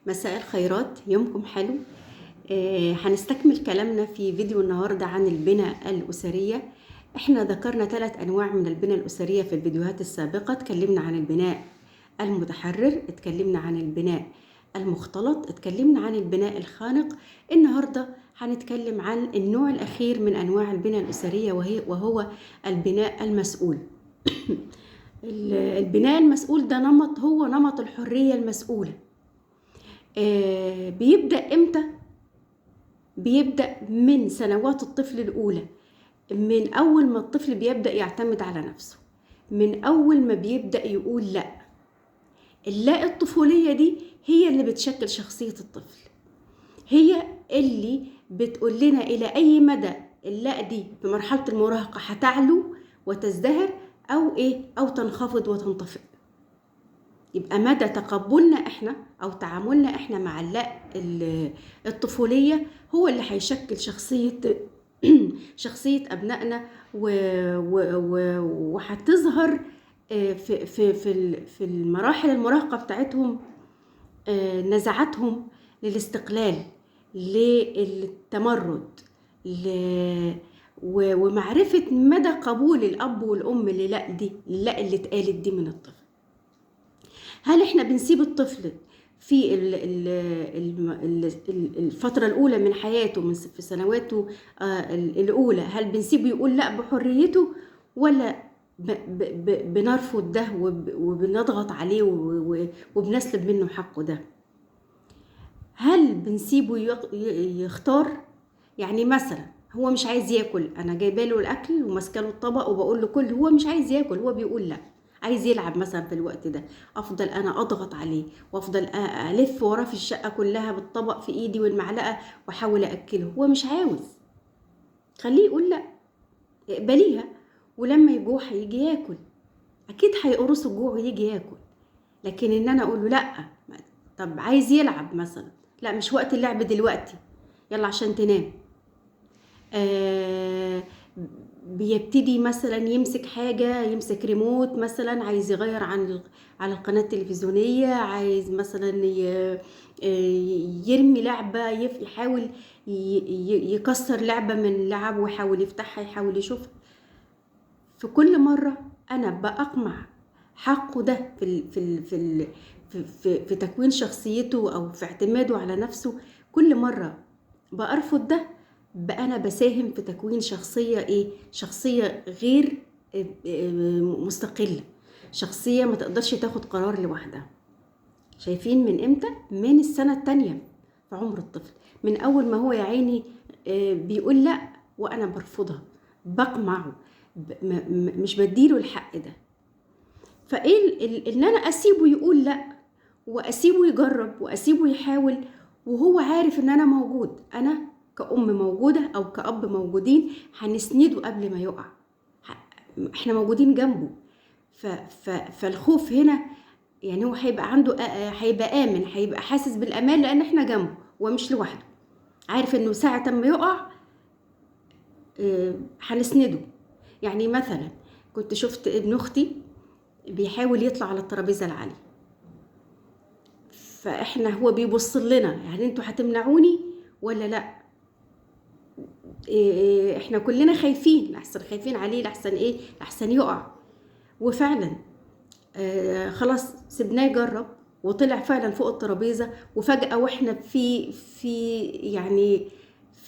مساء الخيرات، يومكم حلو. هنستكمل كلامنا في فيديو النهاردة عن البناء الأسرية. احنا ذكرنا 3 أنواع من البناء الأسرية في الفيديوهات السابقة. اتكلمنا عن البناء المتحرر، اتكلمنا عن البناء المختلط، اتكلمنا عن البناء الخانق. النهاردة هنتكلم عن النوع الأخير من أنواع البناء الأسرية وهو البناء المسؤول. البناء المسؤول ده نمط، هو نمط الحرية المسؤولة. بيبدأ إمتى؟ بيبدأ من سنوات الطفل الأولى، من أول ما الطفل بيبدأ يعتمد على نفسه، من أول ما بيبدأ يقول لأ. اللا الطفولية دي هي اللي بتشكل شخصية الطفل، هي اللي بتقول لنا إلى أي مدى اللا دي في مرحلة المراهقة هتعلو وتزدهر أو إيه، أو تنخفض وتنطفئ. يبقى مدى تقبلنا إحنا أو تعاملنا إحنا مع اللا الطفولية هو اللي هيشكل شخصية أبنائنا وهتظهر في المراحل المراهقة بتاعتهم، نزعتهم للاستقلال، للتمرد، ومعرفة مدى قبول الأب والأم للا دي، للا اللي اتقالت دي من الطفل. هل احنا بنسيب الطفل في الفترة الأولى من حياته، في سنواته الأولى، هل بنسيبه يقول لا بحريته، ولا بنرفض ده وبنضغط عليه وبنسلب منه حقه ده؟ هل بنسيبه يختار؟ يعني مثلا هو مش عايز ياكل، أنا جايبه له الأكل وماسكه له الطبق وبقول له كل، هو مش عايز ياكل، هو بيقول لا، عايز يلعب مثلا في الوقت ده، أفضل أنا أضغط عليه وأفضل ألف وراه في الشقة كلها بالطبق في إيدي والمعلقة وأحاول أكله، هو مش عاوز. خليه يقول لا، اقبليها، ولما يجوع هيجي ياكل، أكيد هيقرصه الجوع ويجي ياكل. لكن إن أنا أقول له لا، طب عايز يلعب مثلا، لا مش وقت اللعب دلوقتي، يلا عشان تنام. بيبتدي مثلا يمسك حاجة، يمسك ريموت مثلا، عايز يغير على القناة التلفزيونية، عايز مثلا يرمي لعبة، يحاول يكسر لعبة من لعب ويحاول يفتحها، يحاول يشوفها. في كل مرة أنا بأقمع حقه ده في تكوين شخصيته أو في اعتماده على نفسه. كل مرة بأرفض ده بقى أنا بساهم في تكوين شخصية إيه؟ شخصية غير مستقلة، شخصية ما تقدرش تاخد قرار لوحدها. شايفين من إمتى؟ من السنة التانية في عمر الطفل، من أول ما هو يا عيني بيقول لأ وأنا برفضها، بقمعه، مش بديله الحق ده. فإيه إن أنا أسيبه يقول لأ وأسيبه يجرب وأسيبه يحاول وهو عارف إن أنا موجود، أنا كأم موجودة أو كأب موجودين، هنسنده قبل ما يقع، إحنا موجودين جنبه. فالخوف هنا يعني هو هيبقى عنده، هيبقى آمن، هيبقى حاسس بالأمان لأن إحنا جنبه، هو مش لوحده، عارف إنه ساعة ما يقع هنسنده. يعني مثلا كنت شفت ابن أختي بيحاول يطلع على الترابيزة العالية، فإحنا هو بيبص لنا، يعني انتوا هتمنعوني ولا لأ؟ إحنا كلنا خايفين، لحسن خايفين عليه، لحسن إيه، لحسن يقع. وفعلا خلاص سيبناه يجرب، وطلع فعلا فوق الترابيزة، وفجأة واحنا في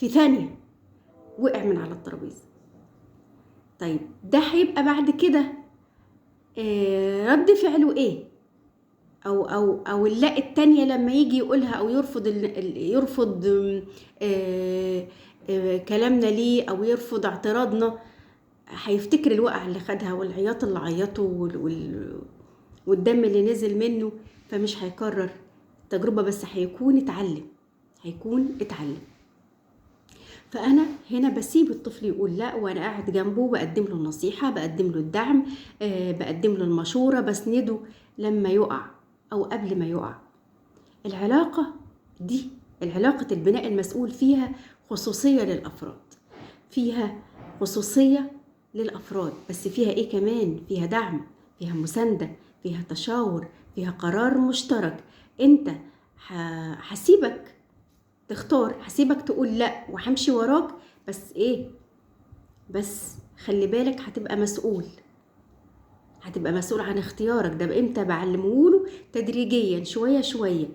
ثانية وقع من على الترابيزة. طيب ده هيبقى بعد كده رد فعله إيه؟ أو اللا التانية لما يجي يقولها أو يرفض يرفض كلامنا ليه أو يرفض اعتراضنا، هيفتكر الوقعة اللي خدها والعياط اللي عيطه والدم اللي نزل منه، فمش هيكرر التجربة، بس هيكون اتعلم، هيكون اتعلم. فأنا هنا بسيب الطفل يقول لا وأنا قاعد جنبه، بقدم له النصيحة، بقدم له الدعم، بقدم له المشورة، بسنده لما يقع أو قبل ما يقع. العلاقة دي، العلاقة البناء المسؤول، فيها خصوصية للأفراد، فيها خصوصية للأفراد، بس فيها إيه كمان؟ فيها دعم، فيها مساندة، فيها تشاور، فيها قرار مشترك. أنت هسيبك تختار، هسيبك تقول لا وهمشي وراك، بس ايه، بس خلي بالك هتبقى مسؤول، هتبقى مسؤول عن اختيارك ده. امتى بعلمهوله؟ تدريجيا، شوية شوية.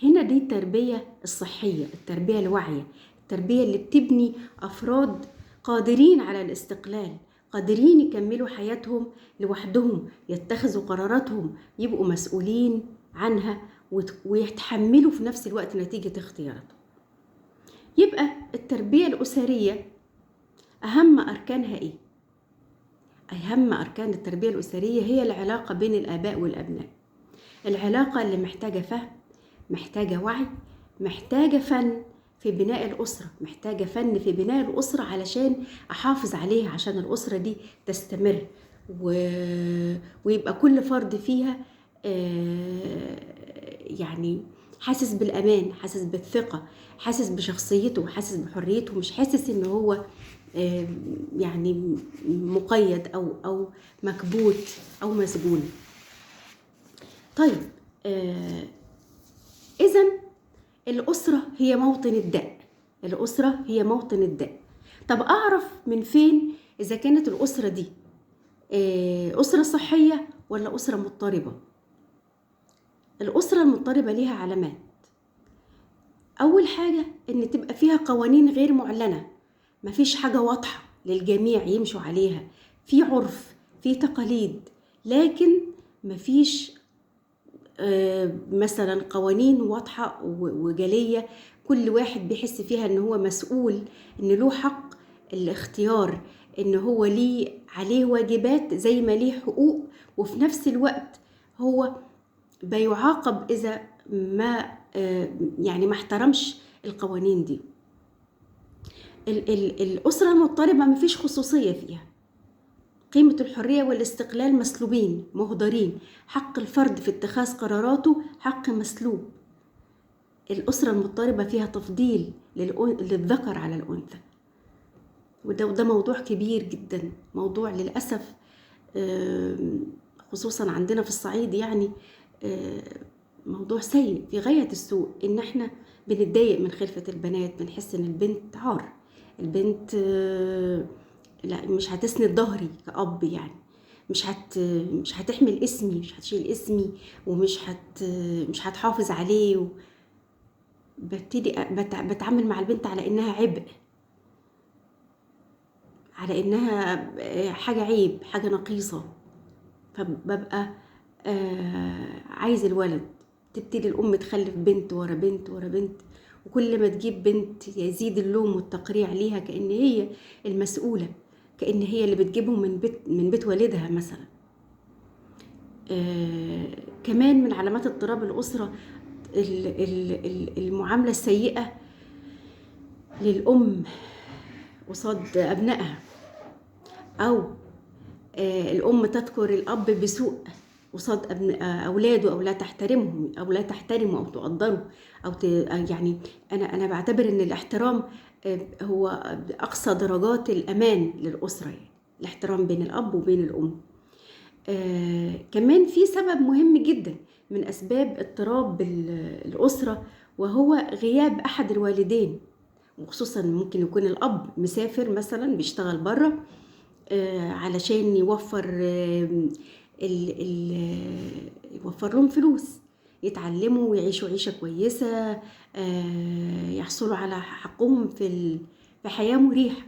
هنا دي التربية الصحية، التربية الواعية، التربية اللي بتبني أفراد قادرين على الاستقلال، قادرين يكملوا حياتهم لوحدهم، يتخذوا قراراتهم، يبقوا مسؤولين عنها ويتحملوا في نفس الوقت نتيجة اختياراتهم. يبقى التربية الأسرية أهم أركانها إيه؟ أهم أركان التربية الأسرية هي العلاقة بين الآباء والأبناء، العلاقة اللي محتاجة فهم، محتاجة وعي، محتاجة فن في بناء الأسرة، محتاجة فن في بناء الأسرة علشان أحافظ عليها، عشان الأسرة دي تستمر ويبقى كل فرد فيها يعني حاسس بالأمان، حاسس بالثقة، حاسس بشخصيته، حاسس بحريته، مش حاسس إن هو يعني مقيد أو مكبوت أو مسجون. طيب، إذن الأسرة هي موطن الداء، الأسرة هي موطن الداء. طب أعرف من فين إذا كانت الأسرة دي أسرة صحية ولا أسرة مضطربة؟ الأسرة المضطربة ليها علامات. أول حاجة إن تبقى فيها قوانين غير معلنة، مفيش حاجة واضحة للجميع يمشوا عليها، في عرف، في تقاليد، لكن مفيش مثلا قوانين واضحة وجلية كل واحد بيحس فيها إن هو مسؤول، إن له حق الاختيار، إن هو ليه عليه واجبات زي ما ليه حقوق، وفي نفس الوقت هو بيعاقب إذا ما يعني ما احترمش القوانين دي. الأسرة المضطربة ما فيش خصوصية فيها، قيمة الحرية والاستقلال مسلوبين مهدرين، حق الفرد في اتخاذ قراراته حق مسلوب. الأسرة المضطربة فيها تفضيل للذكر على الأنثى، وده موضوع كبير جدا، موضوع للأسف خصوصا عندنا في الصعيد، يعني موضوع سيء في غاية السوء، إن احنا بنتضايق من خلفة البنات، بنحس إن البنت عار، البنت لا مش هتسند ظهري كأب، يعني مش هتحمل اسمي، مش هتشيل اسمي، ومش مش هتحافظ عليه. ببتدي بتعامل مع البنت على إنها عبء، على إنها حاجة عيب، حاجة نقيصة، فببقى عايز الولد. تبتدي الأم تخلف بنت ورا بنت ورا بنت، وكل ما تجيب بنت يزيد اللوم والتقريع ليها، كأن هي المسؤولة، كأن هي اللي بتجيبهم من بيت والدها مثلا. كمان من علامات اضطراب الأسرة المعاملة السيئة للأم قصاد أبنائها، أو الأم تذكر الأب بسوء قصاد أولاده، أو لا تحترمهم، أو لا تحترمه أو تقدره، أو يعني أنا بعتبر إن الاحترام هو أقصى درجات الأمان للأسرة، يعني الاحترام بين الأب وبين الأم. كمان في سبب مهم جدا من أسباب اضطراب الأسرة، وهو غياب أحد الوالدين، وخصوصا ممكن يكون الأب مسافر مثلا، بيشتغل بره علشان يوفر يوفر لهم فلوس يتعلموا ويعيشوا عيشة كويسة، يحصلوا على حقهم في حياة مريحة.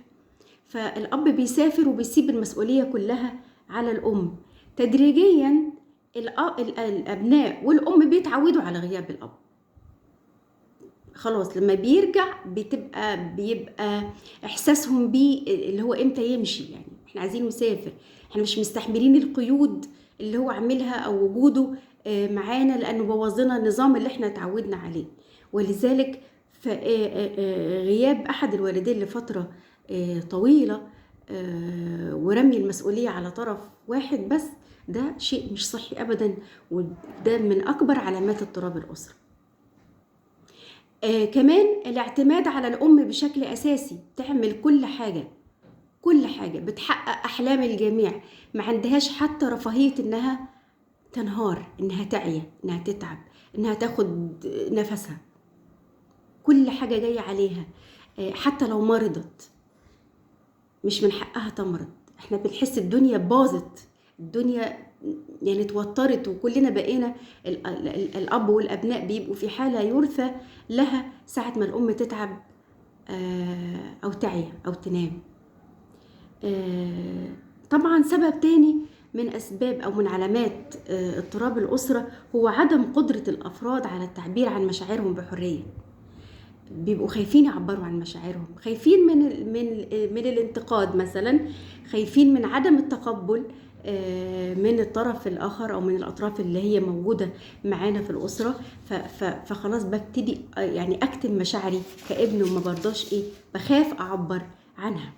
فالأب بيسافر وبيسيب المسؤولية كلها على الأم. تدريجيا الأبناء والأم بيتعودوا على غياب الأب، خلاص لما بيرجع بيبقى إحساسهم بيه اللي هو إمتى يمشي، يعني إحنا عايزين نسافر، إحنا مش مستحملين القيود اللي هو عاملها أو وجوده معانا، لأنه بوظ لنا النظام اللي إحنا اتعودنا عليه. ولذلك غياب أحد الوالدين لفترة طويلة ورمي المسؤولية على طرف واحد بس، ده شيء مش صحي أبدا، وده من أكبر علامات اضطراب الأسرة. كمان الاعتماد على الأم بشكل أساسي، تعمل كل حاجة، كل حاجة، بتحقق أحلام الجميع، ما عندهاش حتى رفاهية إنها تنهار، إنها تعيا، إنها تتعب، انها تاخد نفسها، كل حاجة جاية عليها. حتى لو مرضت مش من حقها تمرض. احنا بنحس الدنيا باظت، الدنيا يعني اتوترت، وكلنا بقينا الاب والابناء بيبقوا في حاله يرثى لها ساعة ما الام تتعب او تعيا او تنام. طبعا سبب تاني من اسباب او من علامات اضطراب الاسرة هو عدم قدره الافراد على التعبير عن مشاعرهم بحرية. بيبقوا خايفين يعبروا عن مشاعرهم، خايفين من الانتقاد مثلا، خايفين من عدم التقبل من الطرف الاخر او من الاطراف اللي هي موجودة معانا في الاسرة. فخلاص ببتدي يعني اكتم مشاعري كابن وما برضاش بخاف اعبر عنها.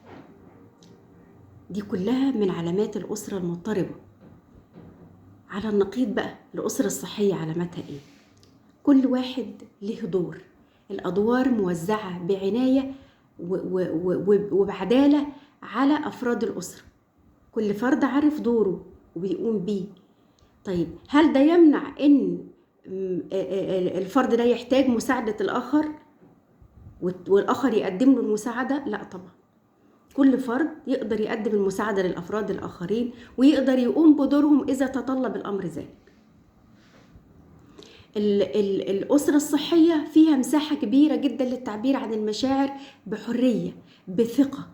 دي كلها من علامات الاسرة المضطربة. على النقيض بقى الاسرة الصحية علاماتها ايه؟ كل واحد له دور، الادوار موزعة بعناية وبعداله على افراد الاسرة، كل فرد عارف دوره وبيقوم بيه. طيب هل ده يمنع ان الفرد ده يحتاج مساعدة الاخر والاخر يقدم له المساعدة؟ لا طبعا، كل فرد يقدر يقدم المساعدة للافراد الاخرين ويقدر يقوم بدورهم اذا تطلب الامر ذلك. الأسرة الصحية فيها مساحة كبيرة جدا للتعبير عن المشاعر بحرية، بثقة.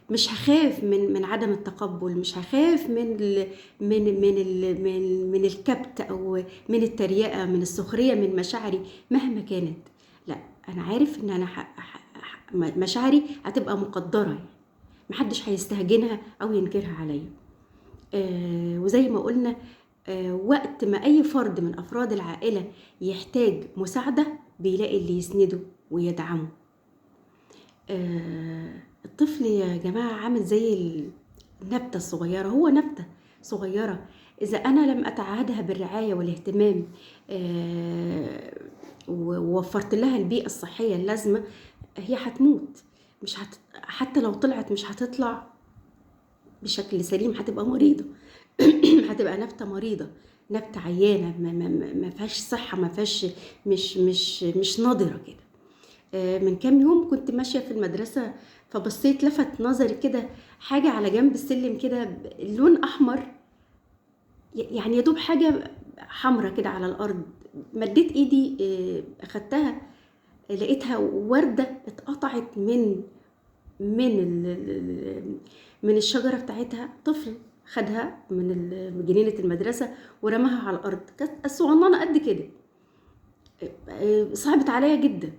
مش هخاف من عدم التقبل، مش هخاف من ال من من ال من من الكبت او من التريقة، من السخرية من مشاعري مهما كانت. لا، انا عارف ان انا مشاعري هتبقى مقدرة، يعني محدش هيستهجنها او ينكرها عليا. وزي ما قلنا وقت ما أي فرد من أفراد العائلة يحتاج مساعدة بيلاقي اللي يسنده ويدعمه. الطفل يا جماعة عامل زي النبتة الصغيرة، هو نبتة صغيرة، إذا أنا لم أتعهدها بالرعاية والاهتمام ووفرت لها البيئة الصحية اللازمة هي هتموت. مش حتى لو طلعت مش هتطلع بشكل سليم، هتبقى مريضة هتبقى نبتة مريضة، نبتة عيانة، ما فيهاش صحة، ما فيهاش، مش مش مش ناضرة كده. من كام يوم كنت ماشية في المدرسة، فبصيت لفت نظري كده حاجة على جنب السلم كده، لون أحمر، يعني يا دوب حاجة حمرة كده على الأرض. مديت إيدي أخدتها، لقيتها وردة اتقطعت من من من الشجرة بتاعتها. طفل خدها من جنينة المدرسة ورماها على الأرض، كانت صغننة قد كده، صعبت عليا جدا.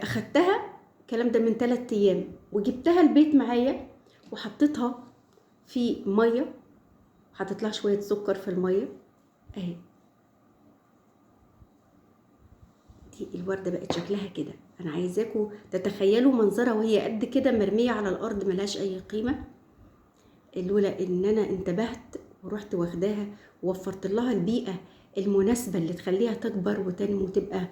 أخدتها، الكلام ده من 3 أيام، وجبتها البيت معايا وحطيتها في مية، حطيت لها شوية سكر في المية اهي، دي الوردة بقت شكلها كده. أنا عايزاكم تتخيلوا منظرها وهي قد كده مرمية على الأرض ملهاش أي قيمة. لولا ان انا انتبهت ورحت واخداها ووفرت لها البيئة المناسبة اللي تخليها تكبر وتنمو وتبقى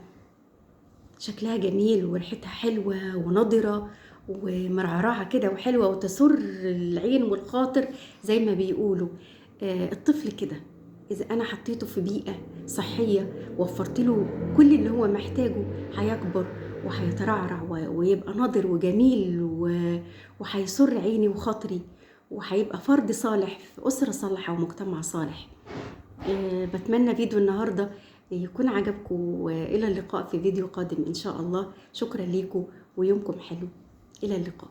شكلها جميل وريحتها حلوة ونضرة ومرعرعة كده وحلوة وتسر العين والخاطر زي ما بيقولوا. الطفل كده إذا أنا حطيته في بيئة صحية وفرت له كل اللي هو محتاجه هيكبر وهيترعرع ويبقى نضر وجميل وهيسر عيني وخاطري، وهيبقى فرد صالح في أسرة صالحة ومجتمع صالح. بتمنى فيديو النهاردة يكون عجبكم، وإلى اللقاء في فيديو قادم إن شاء الله. شكرا ليكم ويومكم حلو، إلى اللقاء.